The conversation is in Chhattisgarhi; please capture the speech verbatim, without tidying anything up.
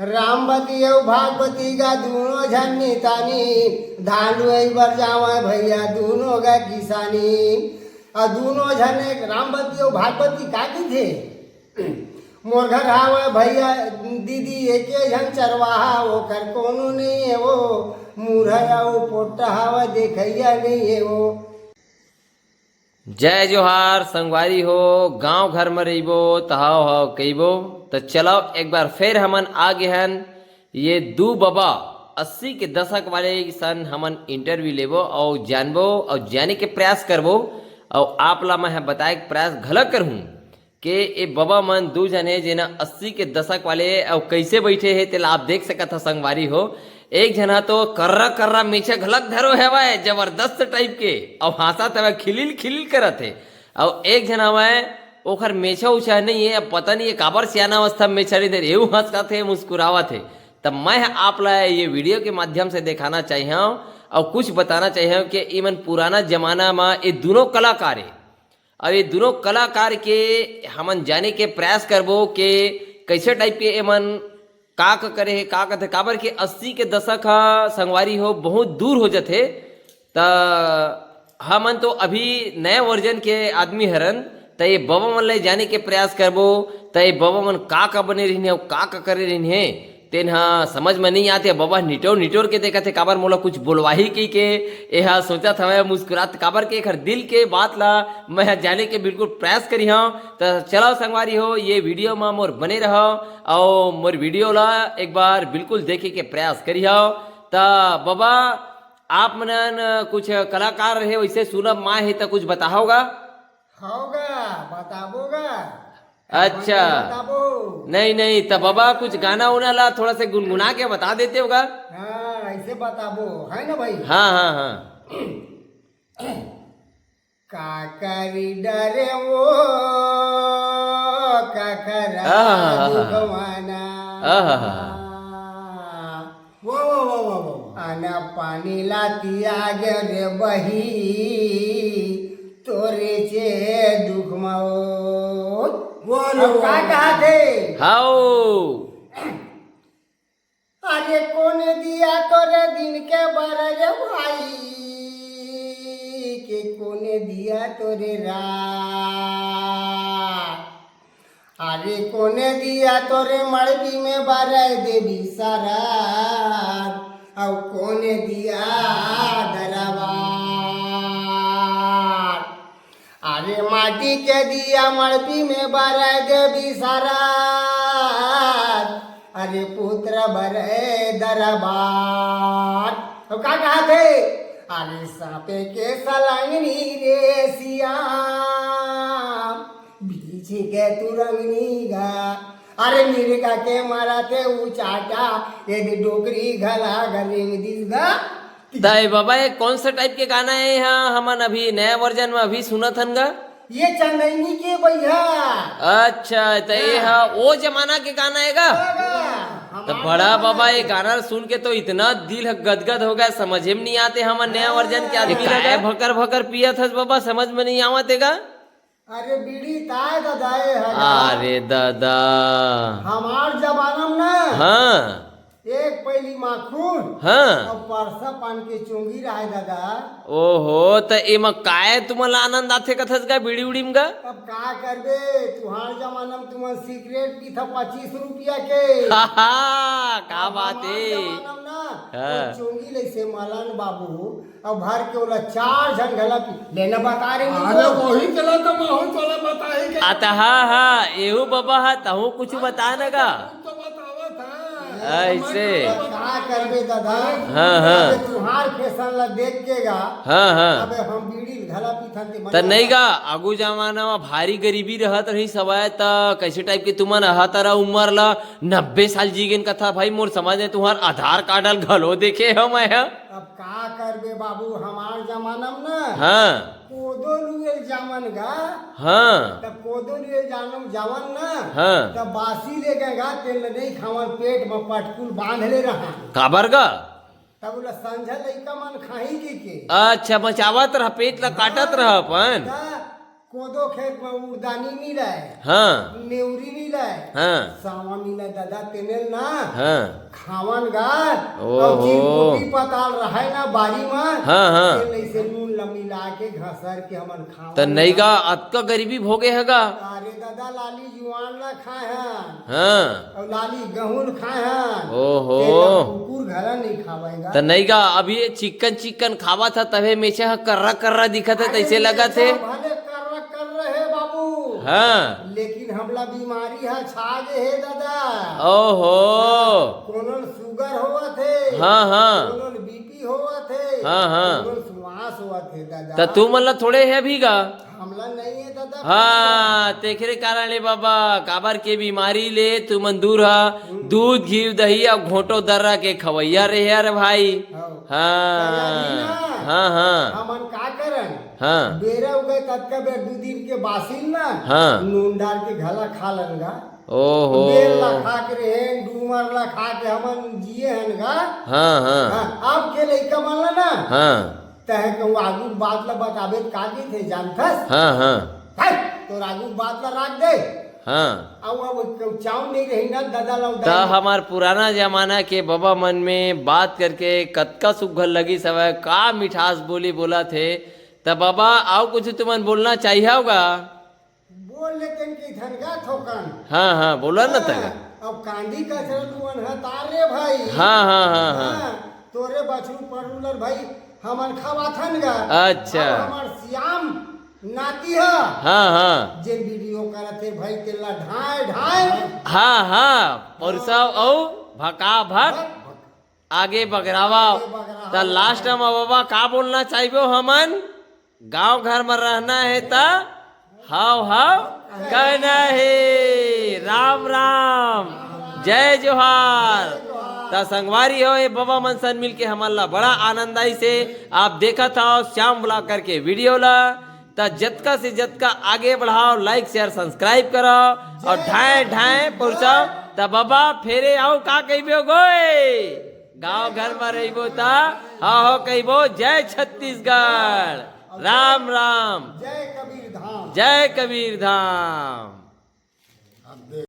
रामवती अउ भागवती गा दूनों झन मितानी, धान लुवई बर जावय भइया दूनों गा किसानी। अउ दूनों झन एक रामवती अउ भागवती का कहिथे? मोर घर हावय भइया दीदी एके झन चरवाहा, ओकर कोनो नइ हे वो, मुरहर अउ पोट्टा हावय देखइया नइ हे वो। जय जोहार संगवारी हो, गांव घर म रहिबो त हव हव कहिबो। त चलो एक बार फेर हमन आ गे हन ये दू बबा अस्सी के दशक वाले सन हमन इंटरव्यू लेबो अउ जानबो अउ जाने के प्रयास करबो। अउ आप ला मैं ह बताए के प्रयास घलक करहूं के ए बबा मन दू झन हे जेना अस्सी के दशक वाले अउ कइसे बइठे हे तेला आप देख सकत ह संगवारी हो। एक झन ह तो कर्रा कर्रा मेछा घलक धरो हवय जबरदस्त टाइप के, अउ हांसत हवय खिलिल खिलिल करत हे। अउ एक झन हवय ओखर मेछा उछा नइ हे, अब पता नइ हे काबर सियाना अवस्था म मेछा नइ धरे, एहू हंसत हे मुस्कुरावत हे। त मैं ह आप ला ये वीडियो के माध्यम से देखाना चाहिहंव अउ कुछ बताना चाहिहंव कि इमन पुराना जमाना म ये दूनों कलाकार हे। अउ ये दूनों कलाकार के हमन जाने के प्रयास करबो के कइसे टाइप के एमन का का करे हे, का कथे, काबर के अस्सी के दशक ह संगवारी हो बहुत दूर हो जथे। त हमन तो अभी नया वर्जन के आदमी हरन, त ये बबा मन ले जाने के प्रयास करबो, त ये बबा मन का का बने रहिन हे अउ का का करे रहिन हे, तेन ह समझ म नइ आत हे। बबा निटोर निटोर के देखत हे, काबर मोला कुछ बोलवाही कहिके एहा सोचत हवय मुस्कुरात, काबर के एखर दिल के बात ला मैं ह जाने के बिल्कुल प्रयास करिहंव। त चलव संगवारी हो, ये वीडियो म मोर बने रहव अउ मोर वीडियो ला एक बार बिल्कुल देखे के प्रयास करिहव। त बबा, आप मनन कुछ कलाकार रहे वइसे सुनब माय हे त कुछ बताहव गा? हव गा, बताबो गा। अच्छा। बताबो। नहीं नहीं, त बबा कुछ गाना उना ला थोड़ा से गुनगुना के बता देते हो गा। हाँ, ऐसे बताबो, है ना भाई? हाँ हाँ हाँ। काकरी डरे वो कखरा आहा। दुखवाना। आहा। वो, वो, वो, वो, वो। अन पानी लाती आगे रे बही, तोरे चे दुख मो। वो लो, अब का वो। कहा थे? हाओ। अरे कोन दिया तोरे दिन के बर रे भाई, के कोन दिया तोरे रात। अरे कोने दिया तोरे मड़बी में बारह देवी सारा, अउ कोने दिया दरबार। अरे माटी के दिया मड़बी में बारह देवी सारा, अरे पुत्र बरे दरबार। अब का कहा थे? अरे सांपे के सलंगनी रे सियाम, बीच के तुरंगनी गा। अरे मिर्गा के मारा थे उचाटा, ये दे डोकरी घला गरिंग दिस गा। तय बाबा, ये कौन सा टाइप के गाना है? हाँ, हमन अभी नया वर्जन में अभी सुनत हन गा। ये चंदैनी के भैया। अच्छा, त ये हाँ। हा ओ जमाना के गाना है गा? हाँ, हाँ। त हमार बड़ा जमाना बाबा, के। ये गाना सुन के तो इतना दिल ह गदगद हो गया, समझे में नहीं आते हमन नया हाँ। वर्जन के आदमी ये लगा। काय भकर भकर पियत हस बाबा, समझ में नहीं आवत है गा? अरे बीड़ी ताय दादा, ए हगा। अरे दादा। हमार जमाना में ना। हाँ। एक पैली माखुर। हाँ। अउ परसा पान के चोंगी रहे दादा। ओहो, त एमा काय तुमन ला आनंद आथे कथस गा बीड़ी उड़ी में गा? अब का करबे, तुहार जमाना में तुमन सिगरेट पीथा पच्चीस रुपया के। हा, हा, का अब बात हमार हे? जमाना में ना, हाँ। वो चोंगी लइसे मलन बाबू, अउ भर के ओला चार झन घला पी, लेना बता रे अरे निको। वही चला त महू तोला बताही के। अत हा, हा, एहू बबा हा, तहू कुछ बता न गा। तो बतावत हा। ऐसे। का करबे दादा? हाँ, हाँ। अबे तुहार फैशन ला देख के गा। हाँ, हाँ। अबे हम बीड़ी घला पीथन ते त नहीं गा, आगू जमाना में भारी गरीबी रहत रही सवाय, त कैसे टाइप के तुमन अहा तारा उम्र ला नब्बे साल जी गेन कथा भाई, मोर समझ में तुहार आधार कार्ड ल घलो देखे हंव मैं ह। अब का करबे बाबू, हमार जमाना में ना हाँ। कोदो लुए जामन गा। हाँ। त कोदो लुए जानम जावन ना। हाँ। त बासी ले गए गा, तेल नहीं खावन, पेट में पटकुल बांध ले रहा। काबर गा? तब बोला संझा लइका मन खाही के के। अच्छा, बचावत रह, पेट ला काटत रह अपन। त कोदो खेत में उड़दानी मिलय, हाँ। नेउरी मिलय, हाँ। सावा मिलय ददा, तेने ल ना हाँ। खावन गा, ओहो। अउ चिरपोटी पताल रहय ना बारी में, हाँ, हाँ। तेन अइसे नून ल मिला के घसर के हमन खावन त नइ गा। गा, अतका गरीबी भोगे हे गा। अरे ददा, लाली जुआन ल खाए हन। हाँ। अउ लाली गहूं ल खाए हन। ओहो। तेला कुकुर घला नइ खावय गा। त नइ गा, अभी ये चिक्कन चिक्कन खावत ह, तभे मेछा ह कर्रा कर्रा दिखत हे, अरे तइसे लगत हे। मेछा भले कर्रा कर्रा हे बाबू। हाँ। लेकिन हमला बीमारी ह छा गे हे ददा। ओहो। कोनो ल sugar होवत हे। हाँ, हाँ। कोनो ल BP होवत हे। हाँ, हाँ। कोनो ल श्वास होवत हे ददा। त तुमन ल थोड़े हे अभी गा। हमला नइ हे ददा। हाँ, तेखरे कारण ले बाबा, काबर के बीमारी ले तुमन दूर हा, हम्म। दूध, घीव, दही अउ घोंटो दर्रा के खवैया रहे यार भाई। हव। हाँ, तैयारी ना। हाँ, हाँ। हमन का करन? हाँ। बेरा उगय ततका बेर दू दिन के बासी ल ना, हाँ। नून डार के घला खा लन गा। ओहो। बेर ला खा के रहेन, डूमर ला खा के हमन जिए हन गा। हाँ, हाँ। हाँ, अब के लइका मन ला ना, हाँ। तहे कहूँ आगू के बात ला बताबे त का कहिथे जानथस? हाँ, हाँ। हट, तोर आगू के बात ला राख दे। हाँ। अउ अब कहूँ चाव नइ रही ना, ददा ला त उदाई। हमर पुराना जमाना के बबा मन में बात करके कतका सुग्घर लगिस हवय, का मिठास बोली बोलत हे। त बबा, अउ कुछ तुमन बोलना चाहिहव गा? बोल लेतेन कि धनगा थोकन। हाँ, हाँ, बोला न त। हाँ, अब कांदी कचरा तुमन ह तार रे भाई। हाँ, हाँ, हाँ, हाँ। हाँ, तोरे बछरू परुलर भाई हमन खवाथन गा। अच्छा। अब हमर श्याम नाती ह। हाँ, हाँ। जेन video करत हे भाई, तेला ढाए, ढाए। हाँ, हाँ, परसव अउ भका भक। भक, भक। आगे बगरावा। आगे बगरावा। त last म बाबा का बोलना चाहिबो हमन? गांव घर म रहना हे त हव हव कहना हे। राम राम, जय जोहार। त संगवारी हो, ये बबा मन सन मिलके हमन ला बड़ा आनंद आइस हे। आप देखत हव श्याम vlog करके video ला, त जतका से जतका आगे बढ़ाव, like, share, subscribe करव अउ ढाए ढाए पहुंचाव। त बबा फेरे अउ का कहिबे गोय? गांव घर म रहिबो त हा हो कहिबो, जय छत्तीसगढ़, राम राम, जय कबीर धाम। जय कबीर धाम।